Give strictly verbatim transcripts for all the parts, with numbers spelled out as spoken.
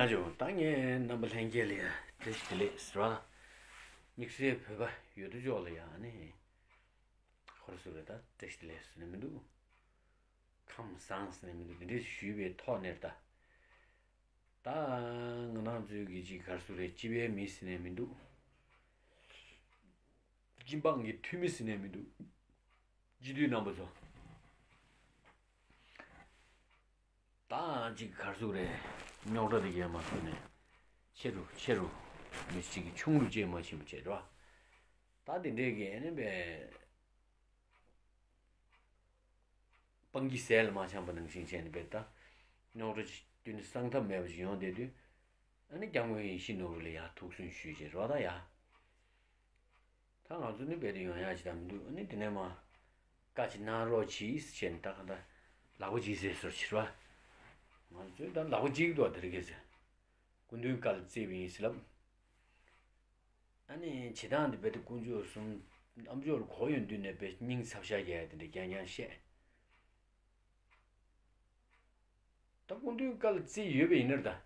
ཡོང་ད་ངས་རྣམ་པ་ལྷན་རྒྱས་ལ་ཡ་བཀྲ་ཤིས་བདེ་ལེགས་ཟེར་བ། དམིགས་བསལ་བོད་པ་ཡོད་དོ་ཅོག་ལ་ཡ་ནི་ཧོར་སུ་རེད་ད་བཀྲ་ཤིས་བདེ་ལེགས་ཟེར་ནས་མི་འདུག་ཁམས་བཟང་ཟེར་ནས་མི་འདུག་འདི་འདྲས་ཞུས་པའི་ཐོག་ནས་ད། ད་ང་རང་ཚོའི་གི་ཅིག་གར་སུ་རེད་སྤྱི་པའི་མི་ཟེར་ནས་མི་འདུག་སྤྱི་འབངས་ཀྱི་འཐུས་མི་ཟེར་ནས་མི་འདུག་སྤྱི་འཐུས་རྣམ་པ་ཚོ། ད་ཅིག་གར་སུ་རེད། རྙོག་དྲ་དེ་གས་མ་སུ་ནས་ཆེ་རུ་ཆེ་རུ་མི་ཅིག་གི་ཆུང་རུ་ཅེས་མ་ཕྱིན་པ་བྱས་རོ། ད་དེ་འདྲས་ཀྱི་ཨ་ནི་བས། སྤང་གི་ཟས་ལ་མ་འཆམ་པ་ནང་བཞིན་བྱས་ནས་བས་ད། རྙོག་དྲ་ཅིག་བསྟུན་ནས་སང་ཐབས་མེད་པ་ཞིག་ཡོང་བསྡད་དུས། ཨ་ནི་སྐྱབས་མགོན་ཡིད་བཞིན་ནོར་བུ་ལ་ཡ་ཐུགས་སུན་ཞུས་བྱས་རོ་ད་ཡ། ད་ང་ཚོ་ནི་རྦད་དེ་ཡོང་ཡག་ཅིག་ད་མི་འདུག་ཨ་ནི་དེ་ནས་མ། བཀའ་ཅིག་གནང་རོགས་གྱིས་ཟེར་ནས་ད་ག་ད། ལག་པ་གཅིག་ཟེར་ཟེར་ཕྱིར་བ། ང་ཚོས་ད་ལག་པ་གཅིག་འདུག་དེ་རིང་ཁ་སང་། སྐུ་མདུན་བཀའ་ལ་བརྩིས་པ་ཡིན་ཟེར་ལབ། ཨ་ནི་བྱེད་སྟངས་འདི་རྦད་དེ་དཀོན་མཆོག་གསུམ། ཨ་མཆོག་ལ་གོ་ཡོང་དུས་ནས་རྦད་སྙིང་ཚབ་ཤ་རྒྱག་ཡ་དེ་འདྲ་རྐྱང་རྐྱང་བཤད། ད་སྐུ་མདུན་བཀའ་ལ་བརྩིས་ཡོད་པ་ཡིན་ན་རེད་ད།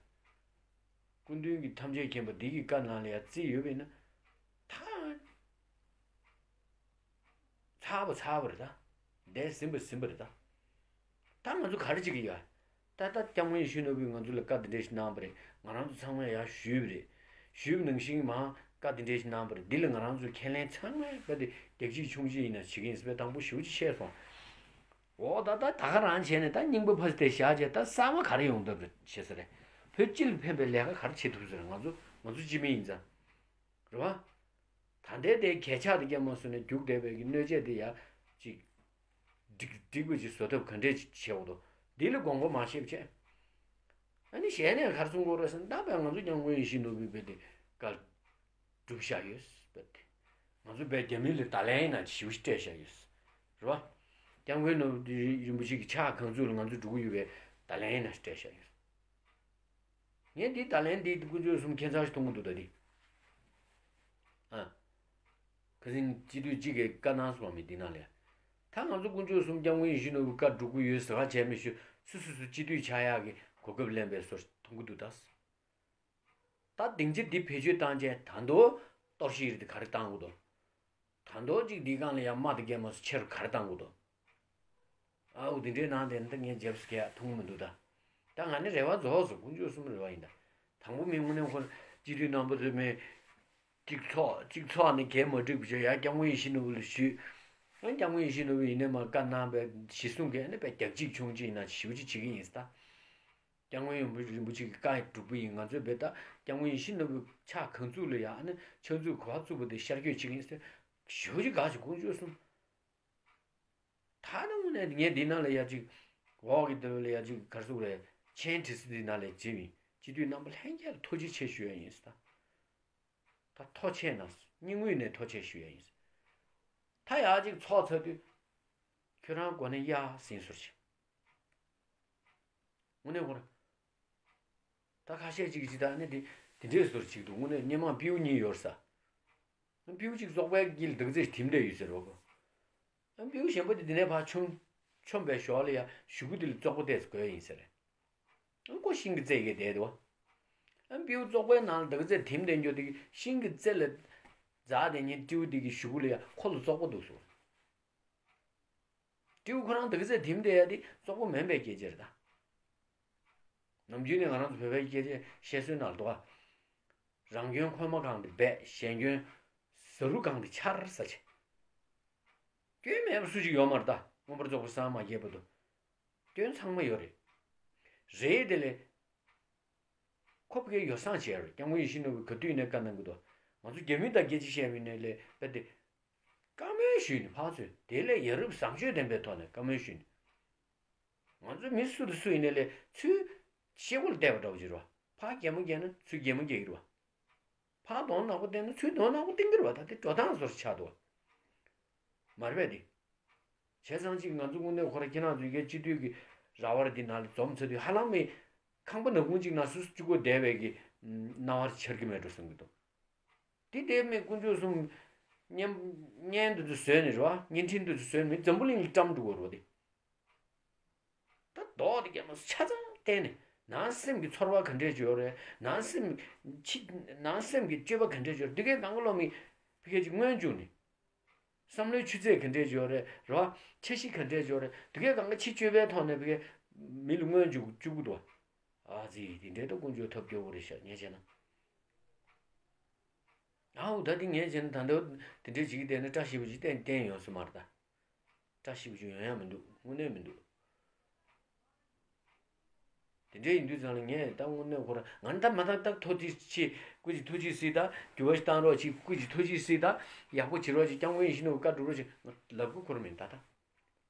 སྐུ་མདུན་གྱི་ཐམས་ཅད་མཁྱེན་པ་འདི་གི་བཀའ་ནང་ལ་ཡ་བརྩིས་ཡོད་པ་ཡིན་ན། ད། ཚར་བ་ཚར་བ་རེད་ད། འདས་ཟིན་པ་ཟིན་པ་རེད་ད། ད་ང་ཚོ་ག་རེ་བྱེད་ཀྱི་ཡོད། ད་ལྟ་སྐྱབས་མགོན་ཡིད་བཞིན་ནོར་བུས་ང་ཚོ་ལ་བཀའ་འདི་འདྲ་ཞིག་གནང་བ་རེད། ང་རང་ཚོ་ཚང་མས་ཡར་ཞུས་པ་རེད། ཞུས་པ་ནང་བཞིན་མར་བཀའ་འདི་འདྲ་ཞིག་གནང་བ་རེད། འདི་ལ་ང་རང་ཚོ་ཁས་ལེན་ཚང་མས་བཀའ་འདི་རྒྱག་གཅིག་མཆོང་གཅིག་ཡིན་ན་བྱེད་ཀྱི་ཡིན་ཟེར་བའི་དང་པོ་ཞེ་པོ་ཅིག་བཤད་སོང་། འོ་ད་ད་ད་ག་རང་བྱས་ནས་ད་རྙིང་པ་ཕ་སི་དེ་བཞག་བྱས་ད་གསར་མ་ག་རེ་ཡོང་ཐབས་རེད་བྱེད་ས་རེད། བོད་སྤྱི་ལ་ཕན་པའི་ལས་ཀ་ག་རེ་བྱེད་ཐུབ་ས་རེད། ང་ཚོ་ང་ཚོ་སྤྱི་མི་ཡིན་ཙང་། རེད་བ། ད་ལྟའི་དེ་གས་ཆག་དེ་སྐྱེས་མ་སོང་ནས་རྒྱུགས་བསྡད་པའི་གི་གནོད་བྱེད་དེ་ཡ། ཅིག་འགྲིག་འགྲིག་པ་ཅིག་བཟོ་ཐབས་ག་འདྲས་ཅིག་བྱེད་འོ་དོ། འདི་ལ་དགོངས་པ་མ་བཞེས་བྱས། ཨ་ནི་གཞན་ནས་གར་སོང་གོ་ར་སེ་ད་བས་ང་ཚོ་སྐྱབས་མགོན་ཡིད་བཞིན་ནོར་བུའི་བས་དེ་བཀའ་སྒྲུབ་བཞག་ཡོད་བས་དེ། ང་ཚོ་བས་རྒྱ་མི་ལ་ད་ལན་ཡིན་ན་ཞིབ་ཞིབ་སྤྲད་བཞག་ཡོད། རེད་བ། སྐྱབས་མགོན་ནོར་བུ་རིན་པོ་ཆེ་གི་ཕྱག་གང་ཚུགས་ལ་ང་ཚོ་འགྲོ་གི་ཡོད་པས་ད་ལན་ཡིན་ན་སྤྲད་བཞག་ཡོད། ངས་འདི་ད་ལན་འདི་དཀོན་མཆོག་གསུམ་ཁྱད་མཚར་ཞིག་མཐོང་གི་འདུག་ད་འདི། ཨ། ཁ་སང་སྤྱི་འཐུས་གཅིག་གིས་བཀའ་གནང་སོང་བ་མི་འདི་ནང་ལས། ད་ང་ཚོ་དཀོན་མཆོག་གསུམ་སྐྱབས་མགོན་ཡིད་བཞིན་ནོར་བུ་བཀའ་སྒྲུབ་ཀྱི་ཡོད་ཟེར་བ་བྱས་མི་ཞུ་སུ་སུ་སུ་སྤྱི་འཐུས་ཆགས་ཡག་གི་གོ་སྐབས་ལེན་པའི་སོར་མཐོང་གི་འདུག་ད། ད་སྡིངས་ཆ་འདི་བེད་སྤྱོད་བཏང་བྱས་ད་མདོ་གཏོར་བཤིག་རེད་དེ་ག་རེ་བཏང་དགོས་དོ། ད་མདོ་གཅིག་འདི་སྒང་ལ་ཡང་དམག་དང་རྒྱལ་མོ་སུ་ཆེ་རུ་ག་རེ་བཏང་དགོས་དོ། ཨའུ་འདི་འདྲའི་ནང་དེ་འདི་ངས་རྒྱབ་སུ་གས་མཐོང་གི་མི་འདུག་ད། ད་ང་ནི་རེ་བ་རྫོགས་སོང་དཀོན་མཆོག་གསུམ་རེ་བ་ཡིན་ད། དང་པོ་མི་དངོས་གནས་ཁོ་སྤྱི་འཐུས་རྣམ་པ་ཚོས་མི། གཅིག་ཚོགས་གཅིག་ཚོགས་ནས་གས་མ་འགྲིག་པ་བྱས་ཡ་སྐྱབས་མགོན་ཡིད་བཞིན་ནོར་བུ་ལ་ཞུས། ཨ་སྐྱབས་མགོན་ཡིད་བཞིན་ནོར་བུ་ཡིན་ནས་མ་བཀའ་གནང་བའི་གཞི་བཟུང་གས་ཨ་ནི་བས་རྒྱག་གཅིག་མཆོང་གཅིག་ཡིན་ན་ཞིབ་ཅིག་བྱེད་ཀྱི་ཡིན་ད། སྐྱབས་མགོན་ཡོན་རིན་པོ་ཆེ་གི་བཀའ་སྒྲུབ་པ་ཡིན་ང་ཚོས་བས་ད་སྐྱབས་མགོན་ཡིད་བཞིན་ནོར་བུའི་ཕྱག་གང་ཚུགས་ལ་ཡ་ཨ་ནི་ཕྱག་མཛུབ་ག་བ་བཙུགས་པ་དེ་ཤར་བསྐྱོད་བྱེད་ཀྱི་ཡིན་ཟེར། ཞུ་ཅིག་ག་ཞིག་དཀོན་མཆོག་གསུམ། ད་ནི་དངོས་གནས་ངས་འདི་ནང་ལ་ཡ་གཅིག་འོག་གི་དེ་ལ་ཡ་གཅིག་གར་སོང་རེད་མཆན་བྲིས་སུ་འདི་ནང་ལ་བྲིས་མིན་སྤྱི་འཐུས་རྣམ་པ་ལྷན་རྒྱས་ལ་ཐུགས་རྗེ་ཆེ་ཞུ་ཡ་ཡིན་ཟེར་ད། ད་ཐུགས་རྗེ་གནང་སྙིང་དབུས་ནས་ཐུགས་རྗེ་ཆེ་ཞུ་ཡ་ཡིན་ཟེར། ད་ཡ་གཅིག་ཚོགས་ཚར་དུས། ཁྱོད་རང་གོ་ནས་ཡ་ཟིན་ཟུར་ཆེ། དངོས་གནས་ཁོ་རང་། ད་ཁ་ཤས་ཅིག་ཅི་ད་ནི་དེ་དེ་འདྲས་ཟུར་ཅིག་འདུག་དངོས་གནས་སྙན་མ་པིའུ་གཉིས་ཡོད་ས། པིའུ་གཅིག་བཙོག་པའི་དཀྱིལ་འདག་རྫས་དིམ་བསྡད་ཡོད་ཟེར་རོ་གོ། པིའུ་གཞན་པ་དེ་དེ་ནས་ཕར་མཆོང་མཆོང་པའི་ཞོར་ལ་ཡ་གཞུ་གུ་དེ་ལ་བཙོག་པ་བལྟས་དགོས་ཡིན་ཟེར། ཨ་ཁོ་ཤིང་གི་རྩེ་གི་བསྡད་འདུག་ཨ་པིའུ་བཙོག་པའི་ནང་ལ་འདག་རྫས་དིམ་བསྡད་རྒྱུ་དེ་ཤིང་གི་རྩེ་ལ་འཛག་བསྡད་མཁན་སྤྲེའུ་དེ་གི་གཞུ་གུ་ལ་ཡ་ཁོ་ལ་བཙོག་པ་འདུག་ཟེར། སྤྲེའུ་ཁོ་རང་འདག་རྫས་དིམ་བསྡད་ཡ་དེ་བཙོག་པ་མིན་པའི་སྐད་ཆ་རེད་ད། ནམ་རྒྱུན་ནས་ང་རང་ཚོ་བོད་པའི་སྐད་ཆ་བཤད་སྲོལ་ནང་ལ་འདུག་ཨ། རང་སྐྱོན་ཁོལ་མ་གང་དེ་སྦས་གཞན་སྐྱོན་ཟ་རུ་གང་དེ་འཕྱར་ཟེར་བྱས། སྐྱོན་མེད་པ་སུ་ཅིག་ཡོད་མ་རེད་ད་མངོན་པར་རྫོགས་པར་སངས་མ་རྒྱས་བར་དུ། སྐྱོན་ཚང་མ་ཡོད་རེད། རེད་དེ་ལས། ཁོ་ཕ་གིར་ཡོ་བསྲང་བྱས་རེད་སྐྱབས་མགོན་ཡིད་བཞིན་ནོར་བུས་ག་དུས་ནས་བཀའ་གནང་གི་འདུག་ང་ཚོ་རྒྱ་མི་དང་སྐད་ཆ་བཤད་མི་ནས་ལས་དཔེ་དེ། བཀའ་མོལ་ཞུས་ནས་ཕར་ཚུར་དེ་ལས་ཡ་རབས་བཟང་སྤྱོད་ལྡན་པའི་ཐོག་ནས་བཀའ་མོལ་ཞུས་ནས། ང་ཚོ་མི་སུ་དང་སུ་ཡིན་ནའི་ལས་ཚུར་ཤེལ་སྒོ་ལ་བལྟས་པ་འདྲ་བོ་ཅིག་རེད་བ། ཕར་གད་མོ་བགད་ན་ཚུར་གད་མོ་བགད་ཀྱི་རེད་བ། ཕར་གདོང་ནག་པོ་བསྟན་ན་ཚུར་གདོང་ནག་པོ་བསྟན་གྱི་རེད་བ། ད་དེ་འགྲོ་སྟངས་བཟོ་འདྲ་ཆགས་འདུག་བ། མ་རེད་པས་དེ། བྱས་ཙང་གཅིག་ང་ཚོ་དངོས་གནས་ཁོ་ར་ཁྱེད་རང་ཚོའི་གའི་སྤྱི་འཐུས་ཀྱི་ར་བར་འདི་ནང་ལ་འཛོམས་ཚར་དུས་ཧ་ལམ་མི་ཁང་པ་ནག་ཁུང་གཅིག་ནང་སུ་སུ་གཅིག་པོ་བསྡད་པའི་གི་སྣང་བ་འཆར་གྱི་མེད་འགྲོ་བསམ་གྱི་འདུག་འདི་བསྡད་མི་དཀོན་མཆོག་གསུམ་བརྙན་བརྙན་འདི་ཚོ་བཟོས་ནས་རེད་བ། བརྙན་འཕྲིན་འདི་ཚོ་བཟོས་ནས་མི་འཛམ་བུ་གླིང་གི་བཀྲམ་འགྲོ་གི་རེད་བ་དེ། ད་མདོག་དེ་རྒྱ་མ་ཆ་ཚང་བསྟན་ནས་ ནང་སེམས་ཀྱི་ཚོར་བ་ག་འདྲས་ཡོད་རེད། ནང་སེམས་ཕྱི་ནང་སེམས་ཀྱི་སྤྱོད་པ་ག་འདྲས་ཡོད་རེད། འདི་གའི་གང་ག་ལོ་མི་ཕ་གི་ཅིག་སྔོན་འཇུག་ནི། བསམ་བློའི་ཆུ་ཚད་ག་འདྲས་ཡོད་རེད། རེད་བ། འཆར་གཞི་ག་འདྲས་ཡོད་རེད། འདི་གའི་གང་ག་ཕྱི་སྤྱོད་པའི་ཐོག་ནས་ཕ་གི་མི་ལ་སྔོན་འཇུག་བཅུག་གི་འདུག་ཨ་ཙི་དེ་འདྲའི་ད་དཀོན་མཆོག་ཐབས་སྐྱོ་བོ་རེད་ཤག་ངས་བྱས་ན། ཨའུ་ད་དེ་ངས་བྱས་ན་ད་ལྟ་དེ་འདྲའི་བྱེད་ཀྱི་བསྡད་ན་བཀྲ་ཤིས་པ་ཅིག་གཏན་གཏན་ཡོང་ས་མ་རེད་ད། བཀྲ་ཤིས་པ་ཅིག་ཡོང་ཡ་མི་འདུག་དངོས་གནས་མི་འདུག་དེ་འདྲའི་ཡིན་དུས་ཙང་ལ་ངས་ད་དངོས་གནས་ཁོ་རང་ང་ད་མ་ད་ད་ཐུགས་རྗེ་ཆེ། སྐུ་མཁྱེན་ཐུགས་རྗེ་གཟིགས། ད་འགྱུར་བ་ཞིག་བཏང་རོགས་གྱིས། སྐུ་མཁྱེན་ཐུགས་རྗེ་གཟིགས། ད་ཡག་པོ་བྱེད་རོགས་གྱིས། སྐྱབས་མགོན་ཡིད་བཞིན་ནོར་བུ་བཀའ་སྒྲུབ་རོགས་གྱིས། ང་ལབ་དགོས་ཁོ་རང་མིན་ད་ད།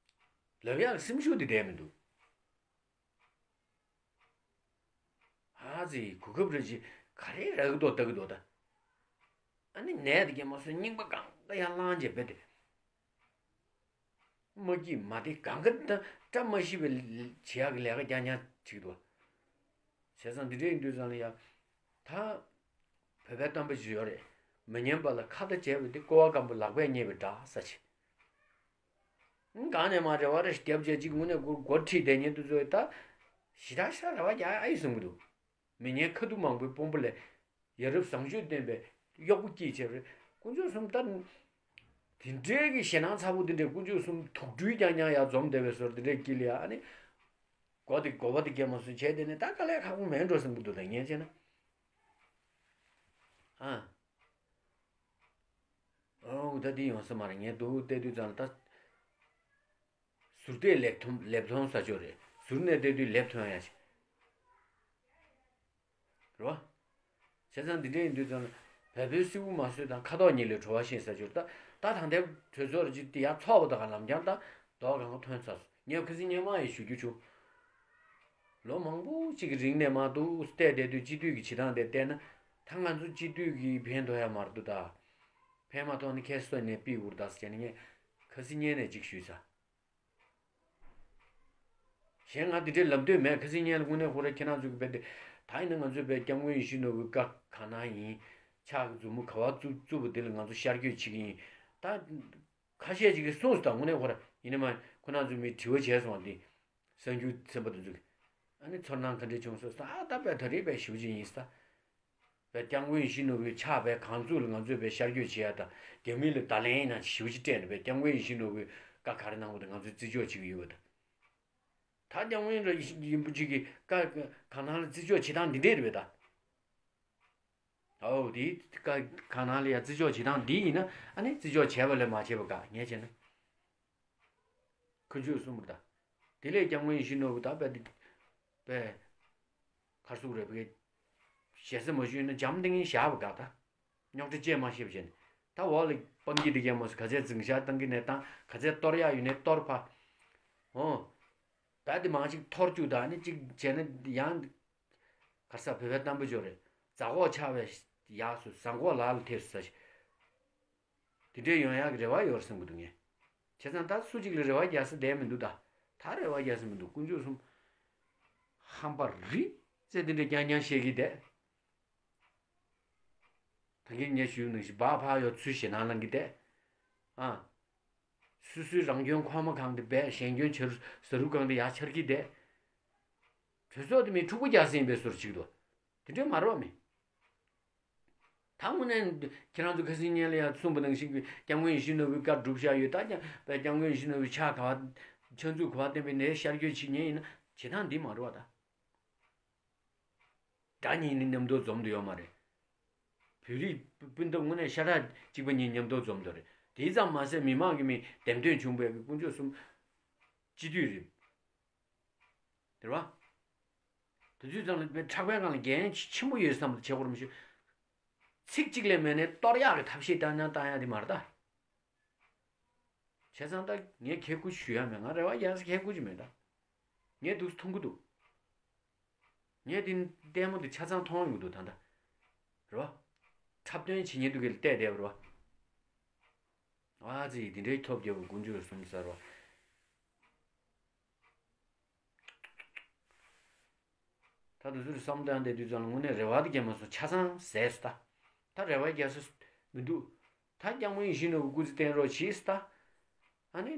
ལབ་ཡག་སེམས་ཤུགས་དེ་བསྡད་མི་འདུག་ཨ་ཙི་གོ་སྐབས་རེ་ཅིག་ག་རེ་རག་གི་འདུག་ལྟ་གི་འདུག་ད། ཨ་ནི་ནད་དེ་སྐྱེས་མ་སོང་། རྙིང་པ་གང་ག་ཡར་བླངས་བྱས་རྦད་དེ། མ་སྐྱིད་མ་བདེ་གང་ག་ད་བཀྲ་མ་ཤིས་པའི་བྱེད་ཡག་གི་ལས་ཀ་རྐྱང་རྐྱང་བྱེད་ཀྱི་འདུག་བྱས་ཙང་འདི་འདྲ་ཡིན་དུས་ཙང་ལ་ཡ། ད་བོད་པའི་གཏམ་དཔེ་ཅིག་ཡོད་རེད། མི་སྙན་པ་ལ་ཁ་ཏ་བྱས་པ་དེ་ཀོ་བ་སྐམ་པོ་ལག་པས་རྙེད་པའི་འདྲ་ས་ཆེ། གང་ནས་མ་རེ་བ་རེ་རྒྱབ་བྱས་ཅིག་དངོས་གནས་སྒོ་སྒོ་ཁྲིད་བསྡད་མཁན་དེ་ཚོས་ད་ཞེ་དྲག་ཤ་རེ་བ་རྒྱག་ཨེ་ཡོད་བསམ་གྱི་འདུག་མི་ངན་ཁ་ཐུག་མང་པོའི་དཔོན་པོ་ལས་ཡ་རབས་བཟང་སྤྱོད་ལྡན་པའི་གཡོག་པོ་སྐྱིད་བྱས་པ་རེད། དཀོན་མཆོག་གསུམ་ད་དེ་འདྲའི་གི་ཞེད་སྣང་ཚ་པོ་དེ་འདྲའི་དཀོན་མཆོག་གསུམ་དུག་སྦྲུལ་རྐྱང་རྐྱང་ཡར་འཛོམས་བསྡད་པའི་བཟོ་འདྲ་དེ་འདྲའི་དཀྱིལ་ལ་ཡ་ཨ་ནི་མགོ་དེ་མགོ་བ་དེ་སྐྱེས་མ་སོང་བྱས་དེ་ནས་ད་དཀའ་ལས་ཁག་པོ་མེད་འགྲོ་བསམ་གྱི་འདུག་ད་ངས་བྱས་ན། ཨ། ཨོ་ད་འདི་ཡོང་ས་མ་རེད། ངས་འདུག་བལྟས་དུས་ཙང་ལ་ད། ཟུར་བལྟས་ལེབ་མཐོང་ལེབ་མཐོང་ས་ཆོག་རེད། ཟུར་ནས་བལྟས་དུས་ལེབ་མཐོང་ཡ་ཞིག་རེད་བ། བྱས་ཙང་འདི་འདྲ་ཡིན་དུས་ཙང་ལ་བལ་པོའི་སེའུ་མ་ཟོས་དང་ཁ་དོག་ཉིད་ལས་བྲོ་བ་ཤེས་ས་ཆོག་ད་ད་ད་ལྟའི་གྲོས་ཚོགས་རེ་ཅིག་དེ་ཡར་ཚོགས་པ་དང་ལམ་རྐྱང་ད་རྡོ་གང་ག་ཐོན་ཚར་སོང་། ངས་ཁ་སང་སྔོན་མ་ཡང་ཞུ་རྒྱུ་བྱུང་། ལོ་མང་པོ་གཅིག་གི་རིང་ནས་མ་འདུག་བལྟས་བསྡད་དུས་སྤྱི་འཐུས་ཀྱི་བྱེད་སྟངས་དེ་བལྟས་ན་ད་ང་ཚོ་སྤྱི་འཐུས་ཀྱིས་ཕན་ཐོགས་ཡ་མ་རེད་འདུག་ད། ཕན་མ་ཐོགས་ན་ཁྱེད་སོ་ནས་ཕུད་དགོས་རེད་ད་ཟེར་ནས་ངས་ཁ་སང་སྔོན་ནས་གཅིག་ཞུས་ཚར། གཞན་ང་འདི་འདྲའི་ལབ་འདོད་མེད། ཁ་སང་སྔོན་ལ་དངོས་གནས་ཁོ་ར་ཁྱེད་རང་ཚོ་གི་བལྟས་ཏེ་ད་ཡིན་ན་ང་ཚོའི་བལ་སྐྱབས་མགོན་ཡིད་བཞིན་ནོར་བུའི་བཀའ་གང་གནང་ཡིན། ཕྱག་གི་མཛུབ་མོ་ག་བ་བཙུགས་བཙུགས་པ་འདི་ལ་ང་ཚོ་ཤར་བསྐྱོད་བྱེད་ཀྱི་ཡིན། ད་ཁ་ཤས་ཅིག་གིས་གསུངས་སོང་ད་དངོས་གནས་ཁོ་ར་ཡིན་ནའི་མ་ཁོ་རང་ཚོ་མི་དྲི་བ་བྱས་སོང་བ་འདི། གསར་འགྱུར་ཚན་པ་དེ་ཚོ་གིས། ཨ་ནི་ཚོར་སྣང་ག་འདྲས་བྱུང་སོང་ཟེར། ཨ་ད་བལ་ད་རེས་བལ་ཞེ་པོ་ཅིག་ཡིན་ས། བལ་སྐྱབས་མགོན་ཡིད་བཞིན་ནོར་བུའི་ཕྱག་བལ་གང་བཙུགས་ལ་ང་ཚོས་བལ་ཤར་བསྐྱོད་བྱེད་ཡ་ད་རྒྱ་མི་ལ་བརྡ་ལན་ཡིན་ན་ཞེ་པོ་ཅིག་སྤྲད་ནས་བལ་སྐྱབས་མགོན་ཡིད་བཞིན་ནོར་བུའི་བཀའ་ག་རེ་གནང་བ་དེ་ང་ཚོས་བརྩི་འཇོག་བྱེད་ཀྱི་ཡོད་པ་ད། ད་སྐྱབས་མགོན་ར་ཡིན་པོ་ཅིག་གི་བཀའ་གང་གནང་ལ་བརྩི་འཇོག་བྱེད་སྟངས་འདི་འདྲས་རེད་པས་ད། ཨོ་དེ་བཀའ་གང་གནང་ལ་ཡ་བརྩི་འཇོག་བྱེད་སྟངས་འདི་ཡིན་ན་ཨ་ནི་བརྩི་འཇོག་བྱས་པ་ལས་མ་བྱས་པ་དགའ་ངས་བྱས་ན། ཁོ་ཚོས་གསུངས་པ་ད། དེ་ལས་སྐྱབས་མགོན་ཡིད་བཞིན་ནོར་བུ་ད་བལ་འདི། བལ། གར་སོང་རེད་བལ། ཞེ་ས་མ་ཞུས་ན་འཇམ་ཐིང་ངེ་བཞག་པ་དགའ་ད། རྙོག་དྲ་བཅས་མ་ཤེས་པ་བྱས་ནས། ད་འོག་ལ་སྤང་གི་འདི་གས་མོ་ག་ཚད་འཛིང་བཞག་བཏང་གི་ནས་བཏང་ག་ཚད་གཏོར་ཡག་ཡོད་ནས་གཏོར་ཕ། འོ། ད་འདི་མང་ཅིག་འཐོར་བཅུག་ད་ནི་གཅིག་བྱས་ན་ཡང་། གར་ས་བོད་པའི་གཏམ་དཔེ་ཅོ་རེད། རྫ་གོག་ཆག་པའི་ཡག་སུ་ཟངས་གོག་ལག་ལ་ཐེབས་སུ་ས་ཞིག་དེ་འདྲས་ཡོང་ཡག་གི་རེ་བ་ཡོད་རེད་བསམ་གྱི་འདུག་ངས། བྱས་ཙང་ད་སུ་གཅིག་ལ་རེ་བ་རྒྱག་ས་བསྡད་མི་འདུག་ད། ད་རེ་བ་རྒྱག་ས་མི་འདུག་དཀོན་མཆོག་གསུམ། ཧམ་པ་རི་རྩེ་འདི་འདྲས་རྐྱང་རྐྱང་བཤད་ཀྱི་བསྡད། ད་གིན་ངས་ཞུས་ནང་བཞིན་སྦག་ཕག་ཡོད་ཚུལ་ཞེད་སྣང་ལངས་ཀྱི་བསྡད། ཨ། སོ་སོའི་རང་སྐྱོན་ཁོག་མ་གང་དེ་སྦས་གཞན་སྐྱོན་ཆེ་རུ་ཟ་རུ་གང་དེ་ཡར་འཕྱར་གྱི་བསྡད། གྲོས་ཚོགས་དེ་མིན་འཁྲུག་པ་རྒྱག་ས་ཡིན་པའི་བཟོ་འདྲ་ཅིག་འདུག་དེ་འདྲས་མ་རེད་བ་མིན། ད་དངོས་གནས་ཁྱེད་རང་ཚོ་ཁ་སང་སྔོན་ལ་ཡང་གསུངས་པ་ནང་བཞིན་གྱི་སྐྱབས་མགོན་ཡིད་བཞིན་ནོར་བུའི་བཀའ་སྒྲུབ་བཞག་ཡོད་ད་ཀྱང་བས་སྐྱབས་མགོན་ཡིད་བཞིན་ནོར་བུའི་ཕྱག་ག་བ་ཕྱག་མཛུབ་ག་བ་བསྟན་པའི་ནས་ཤར་བསྐྱོད་བྱེད་ཉན་ཡིན་ན་བྱེད་སྟངས་འདི་མ་རེད་བ་ད། དགྲ་གཉིས་ནི་མཉམ་དུ་འཛོམས་འདུག་ཡོད་མ་རེད། བོད་རིགས་སྤུན་ཟླ་དངོས་གནས་ཤ་ཁྲག་གཅིག་པ་གཉིས་མཉམ་དུ་འཛོམས་འདུག་རེད། དེ་ཙམ་མ་ཟད་མི་མང་གི་མི་འདེམས་ཐོན་བྱུང་བའི་དཀོན་མཆོག་གསུམ་སྤྱི་འཐུས་རེད། དེ་རེད་བ། དེ་དུས་ཙམ་ལ་ཕྲག་པའི་སྒང་ལ་འགན་ཆེན་པོ་ཡོད་བསམ་བྱེད་དགོས་རེད་མི་ཤེས། ཚིག་གཅིག་ལས་མེད་ནས་གཏོར་ཡག་གི་ཐབས་ཤེས་བཏང་ན་བཏང་ཡག་དེ་མ་རེད་ད། བྱས་ཙང་ད་ངས་ཁེ་ཁུ་ཞུ་ཡ་མེད། ང་རེ་བ་རྒྱག་ས་ཁེ་ཁུ་ཅིག་མེད་ད། ངས་འདུག་སེ་མཐོང་གི་འདུག་ངས་འདི་ལྟད་མོ་འདི་ཆ་ཚང་མཐོང་ཡོང་གི་འདུག་ད་ལྟ། རེད་བ། འཁྲབ་སྟོན་བྱེད་ཉེན་འདུག་གི་བལྟས་བསྡད་པ་རེད་བ། ཨ་ཙི་འདི་འདྲའི་ཐོབ་རྒྱལ་པོ་དཀོན་མཆོག་གསུམ་ཟེར་བ། ད་དུ་ཚུར་བསམ་བཏང་བསྡད་དུས་ཙམ་ལ་དངོས་གནས་རེ་བ་དེ་རྒྱལ་མ་སོང་ཆ་ཚང་ཟད་སོང་ད། ད་རེ་བ་རྒྱག་ས་མི་འདུག་ད་སྐྱབས་མགོན་ཡིད་བཞིན་ནོར་བུ་སྐུ་ཚེ་བརྟན་རོགས་གྱིས་ད། ཨ་ནི།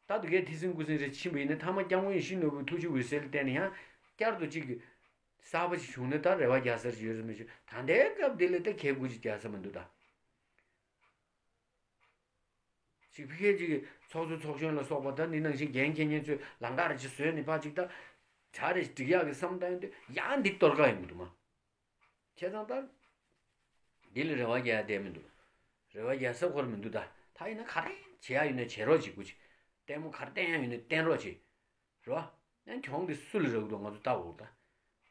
ད་དུ་གའི་ཐི་སིང་སྐུ་སིང་རེ་ཕྱིན་པ་ཡིན་ན་ཐ་མ་སྐྱབས་མགོན་ཡིད་བཞིན་ནོར་བུའི་ཐུགས་རྗེ་འོད་ཟེར་ལ་བརྟེན་ནས་ཡང་བསྐྱར་དུ་གཅིག་གི་གསར་པ་ཞིག་བྱུང་ནས་ད་རེ་བ་རྒྱག་སར་ཞིག་ཡོད་རེད་མི་ཞུ། ད་ལྟའི་སྐབས་འདི་ལ་ད་ཁྱད་དགུ་ཅིག་རྒྱག་ས་མི་འདུག་ད། ཅིག་ཕི་ཁེ་ཅིག་ཚོགས་གཙོ་ཚོགས་གཞོན་ལ་སོགས་པ་ད་འདི་ནང་བཞིན་འགན་འཁྱེར་མཁན་ཚོས་ལམ་ཁ་རེ་ཅིག་བཟོས་ནས་ཕར་ཅིག་ད་བྱ་རེ་ཅིག་སྒྲིག་ཡག་གི་བསམ་བཏང་ཡོང་དུས་ཡང་འདི་གཏོར་ཁ་ཡོང་གི་འདུག་མ། བྱས་ཙང་ད་འདི་ལ་རེ་བ་རྒྱག་ཡ་བསྡད་མི་འདུག། རེ་བ་རྒྱག་ས་ཁོར་མི་འདུག་ད། ད་ཡིན་ན་ག་རེ་བྱེད་ཡ་ཡོད་ན་བྱེད་རོགས་བྱེད་དགོས་ཅིག། ལྟད་མོ་ག་རེ་བསྟན་ཡ་ཡོད་ན་བསྟན་རོགས་བྱེད། རེད་བ། ཡང་གྱོང་འདི་སུ་ལ་རག་གི་འདུག། ང་ཚོ་ལྟ་འོ་ད།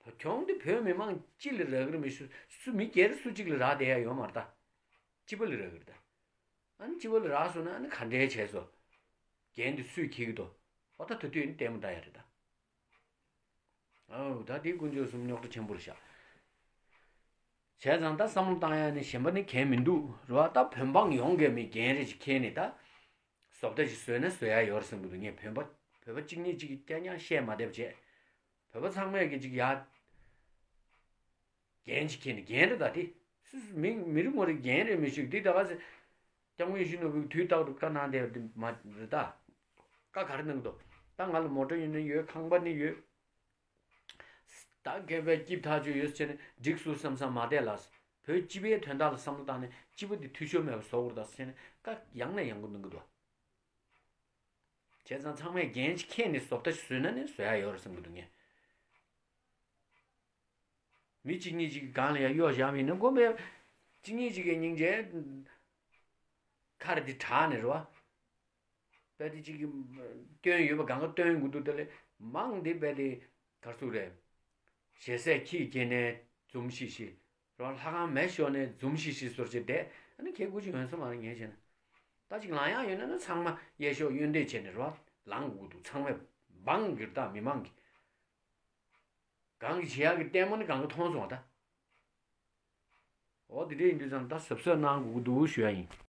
ད་གྱོང་འདི་བོད་མི་མང་སྤྱི་ལ་རག་གི་རེད་མི་ཤེས། སུ་མི་སྒེར་སུ་གཅིག་ལ་རག་བསྡད་ཡ་ཡོད་མ་རེད་ད། སྤྱི་པ་ལ་རག་གི་རེད་ད། ཨ་ནི་སྤྱི་པ་ལ་རག་སོང་ན་ཨ་ནི་ག་འདྲའི་བྱས་སོ། འགན་འདི་སུས་འཁྱེར་གི་འདུག། འོ་ད་དེ་དུས་ནི་ལྟད་མོ་ལྟ་ཡ་རེད་ད། ཨོ་ད་འདི་དཀོན་མཆོག་གསུམ་རྙོག་དྲ་ཆེན་པོ་རེད་ཤག། བྱས་ཙང་ད་བསམ་བློ་བཏང་ཡ་ནི་གཞན་པ་ནི་གང་ཡང་མི་འདུག་རེད་བ། ད་བོད་འབངས་ཡོངས་ཀྱིས་མི་འགན་རེ་ཞིག་འཁྱེར་ནས་ད། བཟོ་ལྟ་ཞིག་བཟོས་ན་བཟོ་ཡ་ཡོད་རེད་བསམ་གྱི་འདུག། ངས་བོད་པ་བོད་པ་གཅིག་གཉིས་གཅིག་གིས་རྐྱང་རྐྱང་བཤད་མ་བསྡད་པ་བྱས། བོད་པ་ཚང་མས་ཀྱི་གཅིག་ཡ། འགན་ཅིག་འཁྱེར་ནས་འགན་རེད་ད་དེ། སུ་སུ་མི་མི་རེ་ངོ་རེ་འགན་རེད་མི་ཤེས་འདི་ད་ག་ཟེ། སྐྱབས་མགོན་ཡིད་བཞིན་ནོར་བུས་དུས་རྟག་ཏུ་བཀའ་གནང་བསྡད་པ་འདི་མ་རེད་ད། བཀའ་ག་རེ་གནང་འདུག། ད་ང་ལ་མོ་ཊ་ཡིན་ན་ཡོད། ཁང་པ་ནི་ཡོད། ད་མཁས་པའི་སྐྱིབས་ཐག་ཆོད་ཡོད་ཟེར་ནས་འགྲིག་སོང་བསམ་བསམ་མ་བསྡད་ལགས། བོད་སྤྱི་པའི་དོན་དག་ལ་བསམ་བློ་བཏང་ནས་སྤྱི་པ་འདི་འཐུས་ཤོར་མེད་པ་བཟོ་དགོས་རེད་ད་ཟེར་ནས་བཀའ་ཡང་ནས་ཡང་དུ་གནང་གི་འདུག། བྱས་ཙང་ཚང་མས་འགན་ཅིག་འཁྱེར་ནས་བཟོ་ལྟ་ཞིག་བཟོས་ན་ནི་བཟོ་ཡ་ཡོད་རེད་བསམ་གྱི་འདུག་ངས། མི་གཅིག་གཉིས་ཅིག་གི་སྒང་ལ་ཡ་གཡོག་བཞག་པ་ཡིན་ན་དགོངས་པས་གཅིག་གཉིས་ཅིག་གི་སྙིང་རྗེ་ཁ་རེ་འདི་དྲག་ནས་རེད་བ། དཔེ་དེ་གཅིག་གི་སྟོན་ཡོད་པ་སྒང་ག་སྟོན་དགོས་འདུག། དེ་ལས་མང་འདི་དཔེ་དེ་གར་ཚུགས་རེད། ཞེ་སའི་ཁྱི་སྐྱེས་ནས་འཛུམ་ཤིག་ཤིག་རོ། ལྷ་ཁང་མེ་ཤོར་ནས་འཛུམ་ཤིག་ཤིག་ཟུར་བྱས་བསྡད། ཨ་ནི་ཁྱེད་དགུ་ཅིག་ཡོང་ས་མ་རེད་ངས་བྱས་ན། ད་ཅིག་ལང་ཡག་ཡོད་ན་ན་ཚང་མ་གཡས་ཤོག་གཡོན་འདེད་བྱས་ནས་རོ། ལང་དགོས་འདུག། ཚང་མས་འབངས་ཀྱི་རེད་ད། མི་མང་གི། གང་གི་བྱེད་ཡག་གི་ལྟད་མོ་ནི་གང་གི་མཐོང་སོང་བ་ད། འོ་དེ་འདྲ་ཡིན་དུས་ཙང་ད་གཟབ་གཟབ་གནང་དགོས་ཀྱི་འདུག་ཞུ་ཡ་ཡིན།